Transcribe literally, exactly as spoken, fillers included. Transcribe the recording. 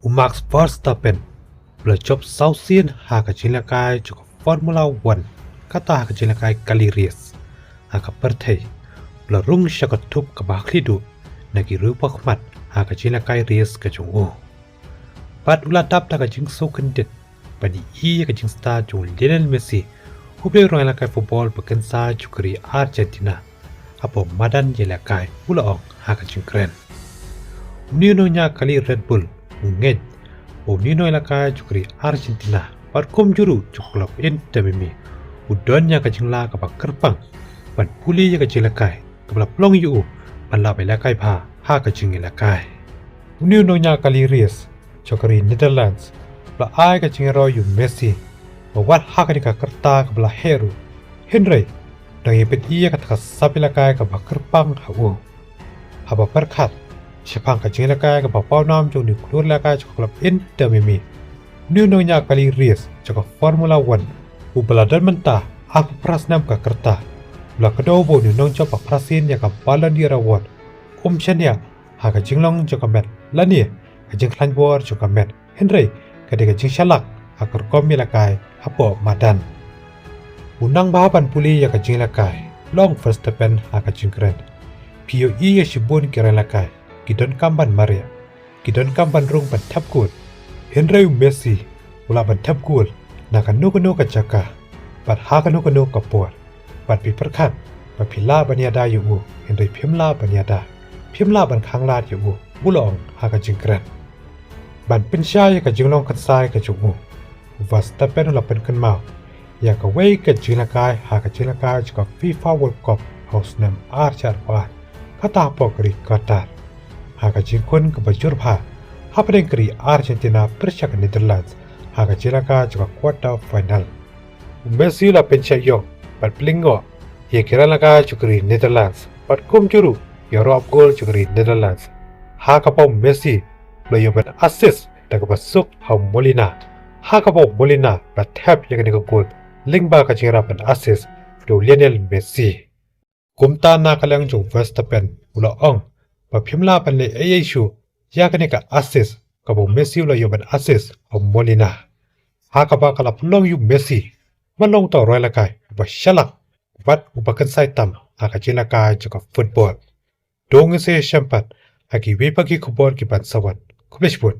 U Max Verstappen u la jop saw sien ha ka jingïalehkai jong ka Formula One, kata ha ka jingïalehkai kali race ha ka pyrthei, u la rung sha ka thup kaba khlieh duh na ki riewpaw khmat ha ka jingïalehkai race ka jong u. Bad u la dap da ka jingsngewkhyndiat ban ïohi ïa ka jingstad jong u Lionel Messi, u briew nongïalehkai football ba kynsai jong ka ri Argentina, hapoh madan ïalehkai, u la ong ha ka jingkren. Une u nongñiah kali Red Bull u ngeit ba une u nongïalehkai jong ka ri Argentina bad kumjuh ruh jong ka club Inter Miami u don ïa ka jinglah kaba kyrpang ban pule ïa ka jingïalehkai kaba la pynlong ïa u ban lah ban ïalehkai bha ha ka jingïalehkai. Une u nongñiah kali race jong ka ri Netherlands u la ai ka jingïaroh ïa u Messi ba wat ha kane ka rta kaba la heh ruh, hynrei dang ïa peit ïa kata ka sap ïalehkai kaba kyrpang ha u. Haba pyrkhat shaphang ka jingïalehkai kaba pawnam jong une u khlur ïalehkai jong ka club Inter Miami, une u nongñiah kali race jong ka Formula One uba la don mynta arphew phra snem ka rta u la kdew ba une u nongjop ba phra sien ïa ka Ballon d'Or award um shaniah ha ka jinglong jong ka met lane ka jingkhlaiñ bor jong ka met, hynrei ka dei ka jingshah lak ha ka rukom ïalehkai hapoh madan. U nang bha ban pule ïa ka jingïalehkai, u la ong Verstappen ha ka jingkren. Phi ïohi ïa shibun ki nongïalehkai ki donkam ban mareh, ki donkam ban rung ban thep gol, hynrei u Messi u lah ban thep gol na kano kano ka jaka bad ha kano kano ka por. Bad phi pyrkhat ba phi lah ban ïada ïa u, hynrei phim lah ban ïada, phim lah ban khanglad ïa u, u la ong ha ka jingkren. Ban pynshai ïa ka jinglong kynsai ka jong u, u Verstappen u la pynkynmaw ïa kawei ka jingïalehkai ha ka jingïalehkai jong ka FIFA World Cup ha u snem ar hajar arphew ar, kata hapoh ka ri Qatar, ha ka jingkhun kaba jur bha hapdeng ka ri Argentina pyrshah ka Netherlands ha ka jingïalehkai jong ka quarter final. U Messi u la pynshah ïong bad pynlyngngoh ïa ki nongïalehkai jong ka ri Netherlands bad kumjuh ruh ïa u rah gol jong ka ri Netherlands, ha kaba u Messi u la ïoh ban assist da kaba suk ha u Molina, ha kaba u Molina u la thep ïa kane ka gol lyngba ka jingïarap ban assist da u Lionel Messi. Kumta na ka liang jong u Verstappen u la ong ba phim lah ban leh ei ei shuh ïa kane ka assist kaba u Messi u la ïoh ban assist ha u Molina, ha kaba ka la pynlong ïa u Messi ban long uta u nongïalehkai uba shah lak bad uba kynsai tam ha ka jingïalehkai jong ka football. To ngin sa ïashem pat ha kiwei pat ki khubor kiban sa wan. Khublei shibun.